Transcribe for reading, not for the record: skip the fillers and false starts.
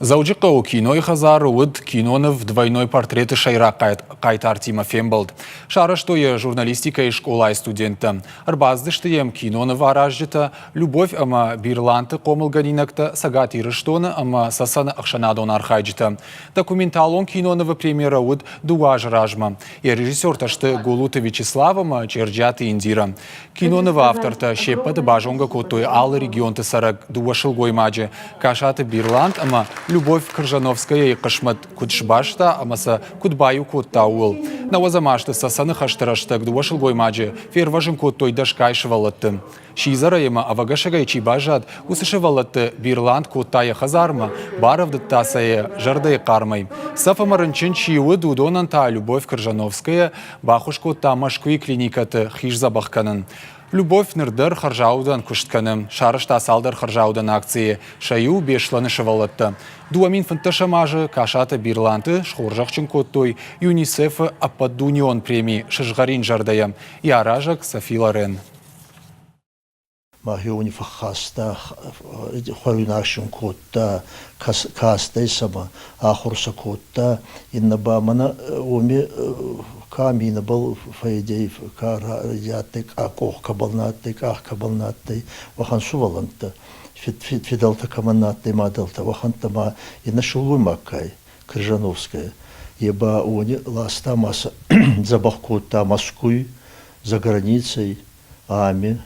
Дзӕуджыхъӕуы кинойы хӕдзары уыд киноныв «Двойной портрет»-ы сӕйраг хъайтартимӕ фембӕлд. Сарӕзтой йӕ журналистикӕйы скъолайы студенттӕ. Ӕрбацыдысты йӕм киноныв аразджытӕ, Любовь ӕмӕ Бирланты хъомылгӕнинӕгтӕ Цӕгат Ирыстоны ӕмӕ Цӕцӕны ӕхсӕнадон архайджытӕ. Документалон кинонывы премьерӕ уыд дыууӕ азы размӕ. Йӕ режиссертӕ сты Гулуты Вячеслав ӕмӕ Чъерджиаты Индира. Кинонывы автортӕ се ппӕты базонгӕ кодтой алы регионты цӕрӕг дыууӕ сылгоймаджы Касаты Бирланд ӕмӕ Любовь Крыжановскаяйы хъысмӕт куыд сбаста ӕмӕ сӕ куыд баиу кодта, ууыл. Нӕуӕдзӕм азты Цӕцӕны хӕсты рӕстӕг дыууӕ сылгоймаджы фервӕзын кодтой дӕсгай сывӕллӕтты. Сидзӕрӕй ӕмӕ ӕвӕгӕсӕгӕй чи баззад, уыцы сывӕллӕтты Бирланд кодта йӕ хӕдзармӕ, барӕвдыдта сӕ йӕ зӕрдӕйы хъармӕй. Цӕф ӕмӕ рынчын чи уыд, уыдонӕн та Любовь Крыжановская баххуыс кодта Мӕскуыйы клиникӕты хи сдзӕбӕх кӕнын. Любовь ныр дӕр хӕрзаудӕн куыст кӕны. Сарӕзта цалдӕр хӕрзаудӕн акцийы, сӕ иу Беслӕны сывӕллӕттӕ. 2015 азы Касаты Бирланты схорзӕхджын кодтой ЮНИСЕФ-ы ӕппӕтдунеон преми «Сызгъӕрин зӕрдӕ-йӕ». Йӕ аразӕг Софи Лорен. Мӕхеуони фӕххаста, хуӕруйнаг син кодта, кастӕй сӕмӕ, ахур сӕ кодта. Иннӕ ба мӕнӕ уоми ка минӕбӕл фӕйдей, ка адтӕй, къох кӕбӕл нӕ адтӕй, къах кӕбӕл нӕ адтӕй, уӕхӕн сувӕллӕнттӕ. Фидӕлтӕ кӕмӕн нӕ адтӕй, мадӕлтӕ, уӕхӕнттӕ ма иннӕ силгоймаг ка ӕй, Крыжановская, е ба уони ласта ма сӕ дзӕбӕх кодта Мӕскуй, за границей, ами.